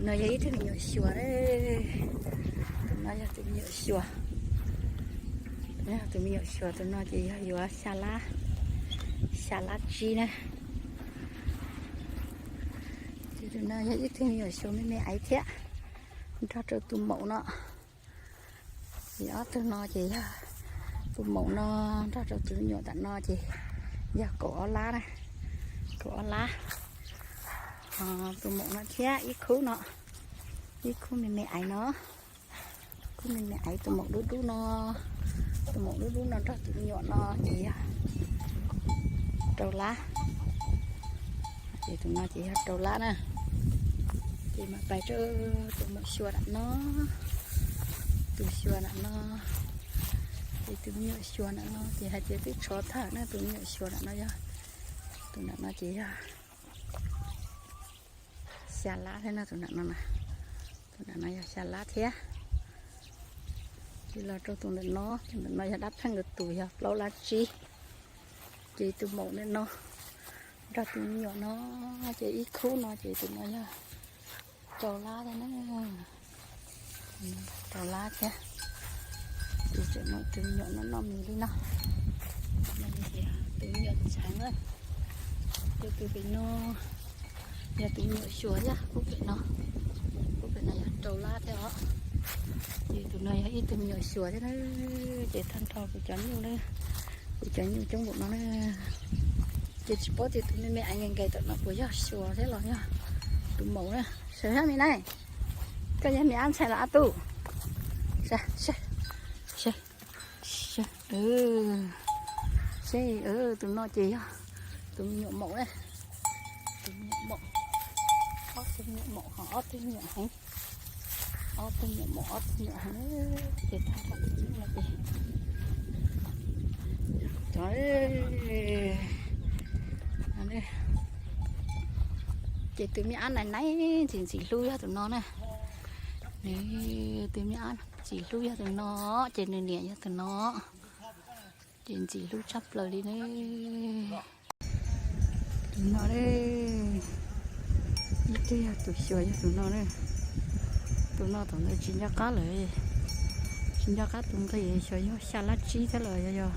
No yog ib tug me nyuam xyuas, tus no yog tus me nyuam xyuas, yog tus me nyuam xyuas, tus no ces yog yuav xya lab, xya lab tsib na. Ces tus no yog ib tug me nyuam xyuas me me aiv thiab, nrog rau tus maum no. Ces ob tug no ces yog tus maum no nrog rau tus me nyuam tam no ces yog kaum ob lab na, kaum ob lab. Ho tus maum no thiab ib khub no, ib khub me me aiv no, khub me me aiv tus maum dub dub no, tus maum dub dub no nrog tus me nyuam no ces yog rau lab. Ces tus no ces yog rau lab na. Ces mam pais rau tus maum xyuas nram no, tus xyuas nram no, ces tus me nyuam xyuas nram no ces hais tias twb tshuav thawm na, tus me nyuam xyuas nram no yog, tus nram no ces yog xya lab thiab na, tus nram no, tus nram no yog xya lab thiab. Ces los rau tus ntawm no, tus ntawm no yog dab pheej tus yog plaub lab tsib. Ces tus maum ntawm no nrog tus me nyuam no, ces ib khub no ces tus no yog rau lab thiab na, rau lab thiab. Ces tseem muaj tus me nyuam no noj mis li no, tus me nyuam ntxhais na. Ces tus pem no yog tus me nyuam xyuas thiab, khub pem no, khub pem no yog rau lab thiab os. Ces tus no yog ib tug me nyuam xyuas thiab na. Ces tag nrho kuv cov nyuj na, kuv cov nyuj coob npaum no na. Ces tsis paub tias tus me me aiv nkees nkees tom no puas yog xyuas thiab los yog tus maum na. Sawv thiab me na, koj yog me ab ntxhais los ab tub? Seb, tus no ces yog tus me nyuam maum na, tus me nyuam maum, ob tug me nyuam maum ho ob tug me nyuam heev, ob tug me nyuam maum ob tug me nyuam heev. Ces tag nrho tus nyuj no ces, cov, ces tus me ab nais nais ntxim ntxim hlub yog tus no na. Nws, tus me ab ntxim hlub yog tus no, ces nws niam yog tus no, ces ntxim hlub tshaj plaws li ne. Tus no, ib tug yog tus xyuas yog tus no na. Tus no thaum ntawd tsis nco qab lawm, tsis nco qab tus nqi, xyov yog xya lab tsib thiab los yog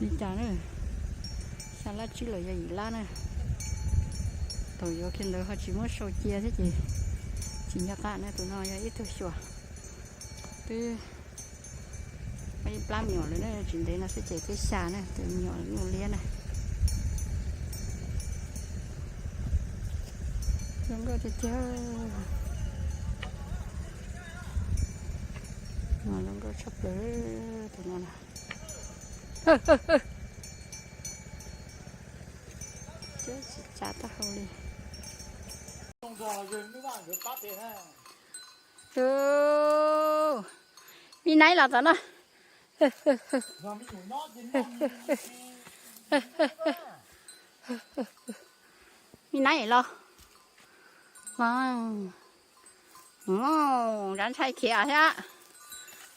li cas na. Xya lab tsib los yog yim lab na. Thaum yuav kiag ntawd ho tsis muab sau cia thiab ces tsis nco qab na. Tus no yog ib tug xyuas, twb muaj ib plab me nyuam lawm na, tsis ntev no xwb ces twb xya na, tus me nyuam nyuj liab na. Zoo nkauj tiag tiag. Zoo nkauj tshaj plaws tus no na. Tsis tsa taub hau li. Me naib los tom no. Me naib los. Zav ntshai khiav thiab.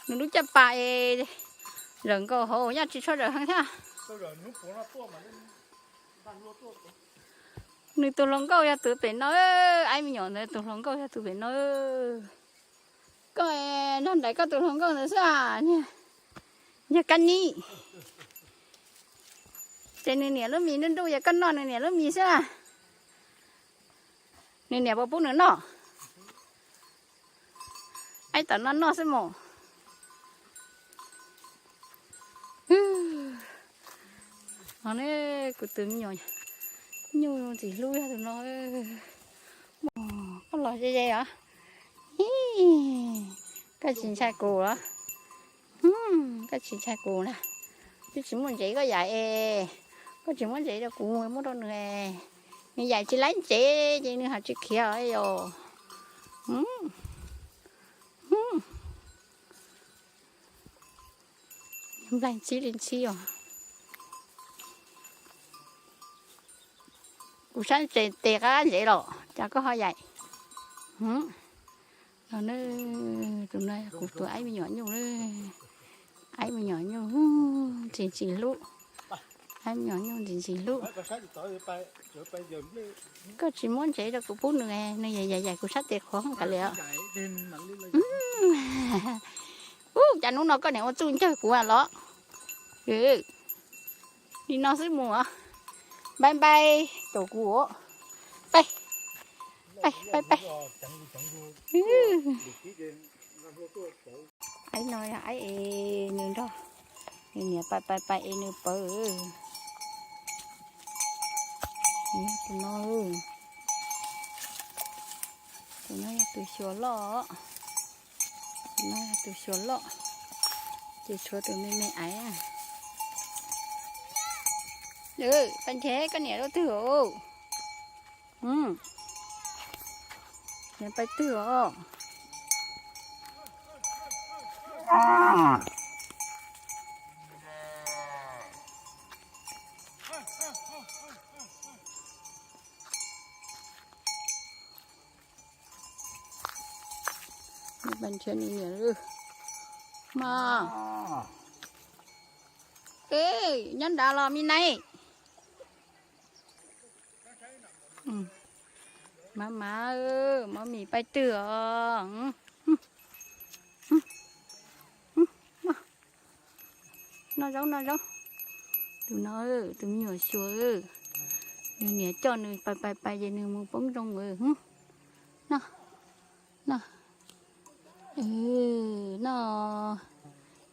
Nws lub caj pas es zawm nkaus hauv, nyaj tsis tshua zawm heev thiab. Nws tus hluas nkauj yog tus pem no, aib me nyuam ntawd tus hluas nkauj yog tus pem no. Koj nrog nraim koj tus hluas nkauj ntawd xwb, yog kab nib. Ces nws niam lub mis nruj nruj, yog koj noj nws niam lub mis xwb. Nws niam puas pub nws noj? Aib tom no noj xwb mus. No ne, kuv tus me nyuam nyuj ntxim hlub yog tus no. Koj los ze ze os. Koj tsis ntshai kuv los? Koj tsis ntshai kuv na? Twb tsis muaj ntsev koj yaim es, koj tsis muab ntsev rau kuv muab rau nws. Nws yaim tsis laib ntsev ces nws ho tsis khiav yos. Nplaig ntxhib li ntxhib os. Kuv saib tes qab ntsev los cas koj ho yaim. No ne, tus no kuv tus aib me nyuam nyuj, aib me nyuam nyuj ntxim ntxim hlub. Nyuam nyuj ntxim ntxim hlub. Koj tsis muab ntsev rau kuv pub nws, nws yaim yaim kuv sab tes qhuav kav liam. Ub, cas hnub no koj niam ua txuj ncawg kuv los? Li no xwb mus. Npai npai, tus kuv. Pais, pais, pais, pais. Aib no yog aib es nws nrog nws niam pais pais pais es nws pawv. Tus no, tus no yog tus xyuas loj, tus no yog tus xyuas loj, ces tshuav tus me me aiv. Pais nrhiav koj niam lub twg os? Niam pais twg os? Nws pais nrhiav nws niam lawm. Mas, nyob nrad los me nai. Mas mas, mov mis pais twg os? Noj zaub noj zaub. Tus no, tus me nyuam xyuas, nws niam coj nws pais pais pais ces nws mus poob zoo. Noj, noj, noj.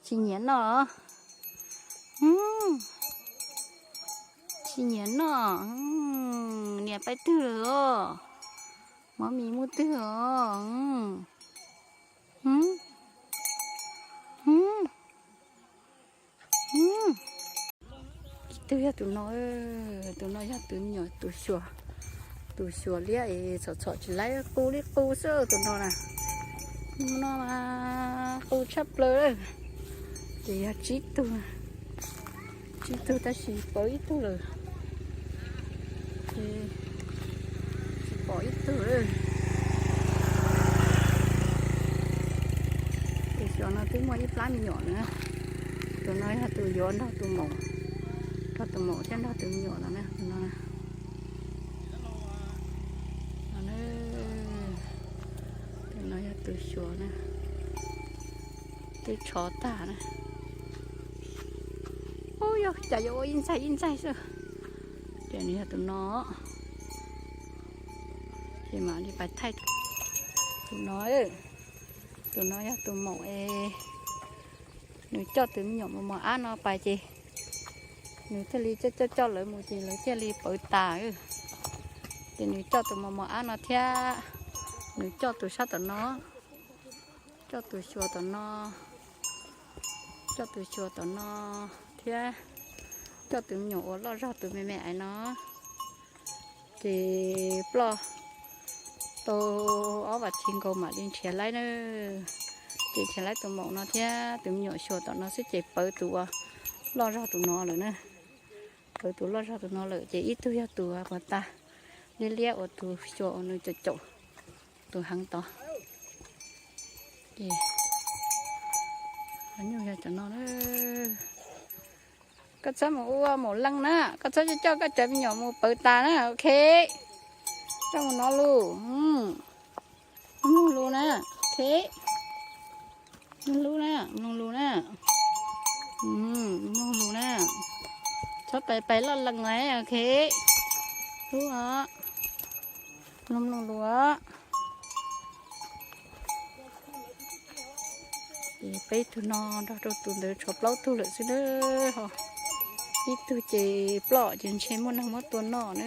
Tsis nyiam noj. Tsis nyiam noj. Niam pais twg lawm os? Mov mis mus twg os? Ib tug yog tus no, tus no yog tus me nyuam tus xyuas, tus xyuas liab es txhom txhom tsis laib, qus li qus xwb tus no na. No mas qus tshaj plaws. Ces yog tsib tug, tsib tug tab sis pawv ib tug lawm. Tsis pom ib tug. Tus xyuas no twb muaj ib plab me nyuam na. Tus no yog tus yuav nrog tus maum, nrog tus maum thiab nrog tus me nyuam no na. Tus no yog tus xyuas na, twb tshov tag na. Ub, yog cas yuav ua ib ntxaig ib ntxaig xwb. Ces nws yog tus no. Ces mam li pais thaij tus no. Tus no yog tus maum es nws coj tus me nyuam mos mos ab no pais ces nws thiaj li coj coj coj lawv mus ces lawv thiaj li pawv tas. Ces nws coj tus mos mos ab no thiab nws coj tus sab tom no, coj tus xyuas tom no, coj tus xyuas tom no thiab coj tus me nyuam uas loj zog tus me me aiv no. Ces ploj tau ob vas thiv nkaus mam li nrhiav laib na. Ces nrhiav laib tus maum no thiab tus me nyuam xyuas tom no xwb ces pawv tus uas loj zog tus no lawm na. Pawv tus loj zog tus no lawm ces ib tug yog tus puas tas liab liab uas tus xyuas uas nws caum caum tus heev tod. Ces nyuj yog cov no na. Koj txhob mus ua maum leej na, koj txhob coj koj cov me nyuam mus pawv tas na, ok. Coj mus no lus, mloog lus na, ok. Mloog lus na, mloog lus na, mloog lus na. Txhob pais pais loj lees na, ok. Lub os, mloog mloog lus os. Ces peb tug no nrog rau tus ntawd tshuav plaub tug lawm xwb na. Ho ib tug ces ploj ces ntshe muaj neeg muab tua noj na.